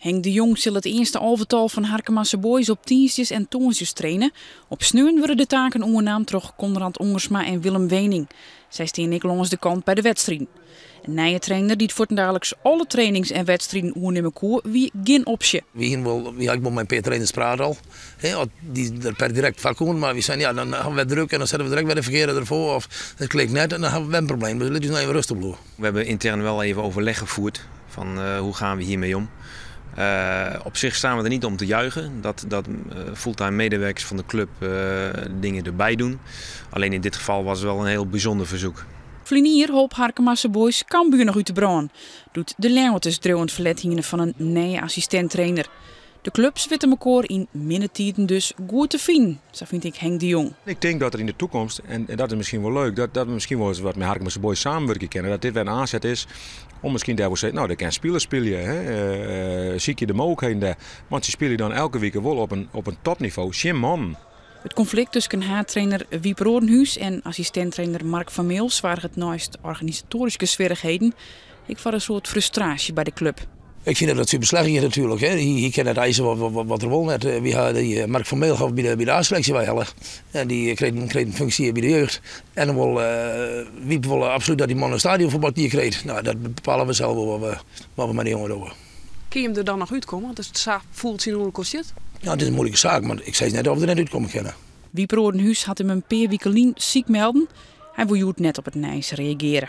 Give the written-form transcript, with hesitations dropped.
Henk de Jong sil it earste alvetal fan Harkemase Boys op tiisdeis en tongersdeis traine. Op sneon wurde de taken oernaam troch Conrad Ongersma en Willem Wening. Sy stean ek lâns de kant by de wedstriden. In nije trainer dy't fuortendaliks alle trainings en wedstriden oernimme koe, wie gjin opsje. Wy hiene wol, wy ha ek wol mei in pear trainers praat al, hè, oft dy der per direkt foar koene, mar wy seinen ja, dan hawwe we wer druk en dan sette we direkt wer de ferkearde derfoar of it klikt net en dan hawwe we wer in probleem. Dus lit ús no even rêstich bliuwe. We hebben intern wel even overleg gevoerd van hoe gaan we hiermee om. Op zich staan we er niet om te juichen dat, dat fulltime medewerkers van de club dingen erbij doen. Alleen in dit geval was het wel een heel bijzonder verzoek. Ferline jier holp Harkemase Boys Cambuur noch út de brân, doe't de Ljouwerters driuwend ferlet hiene fan in nije assistint-trainer. De klups witte mekoar yn minne tiden dus goed te finen, sa fynt ek Henk de Jong. Ik tink dat der yn de takomst, en dat is miskien wol leuk, dat, dat we miskien wol ris wat mei Harkemase Boys samenwurkje kinne. Dat dit wer in oanset is om miskien dêr wol sizze, no, dêr kin spilers spylje. Hè. Sykje de mooglikheden dêr. Want se spylje dan elke wike wol op in, op in topnivo tsjin mannen. It konflikt tusken haadtrainer Wieb Rodenhuis en assistint-trainer Mark van Meel soarget neist organisatoaryske swierrichheden ek foar in soad frustraasje by de klup. Ik fyn dat dat super slecht giet natuerlik. Hy kin net eise wat er wol net. Wy ha dy Mark van Meel by de, by de A-seleksje weihelle. En dy kreeg in funksje by de jeugd. En dan wol Wieb wol absolút dat dy man in stadionferbod krijt. No, dat bepale we sels wol wat we, wat we mei dy jonge dogge. Kin jim der dan noch útkomme? Want it sa fûl tsjinoer elkoar sit. Ja, it is in muoilike saak, mar ik sis net oft we der net útkomme kinne. Wieb Rodenhuis hat him in pear wiken lyn siik melden. Hy wol hjoed net op it nijs reagearje.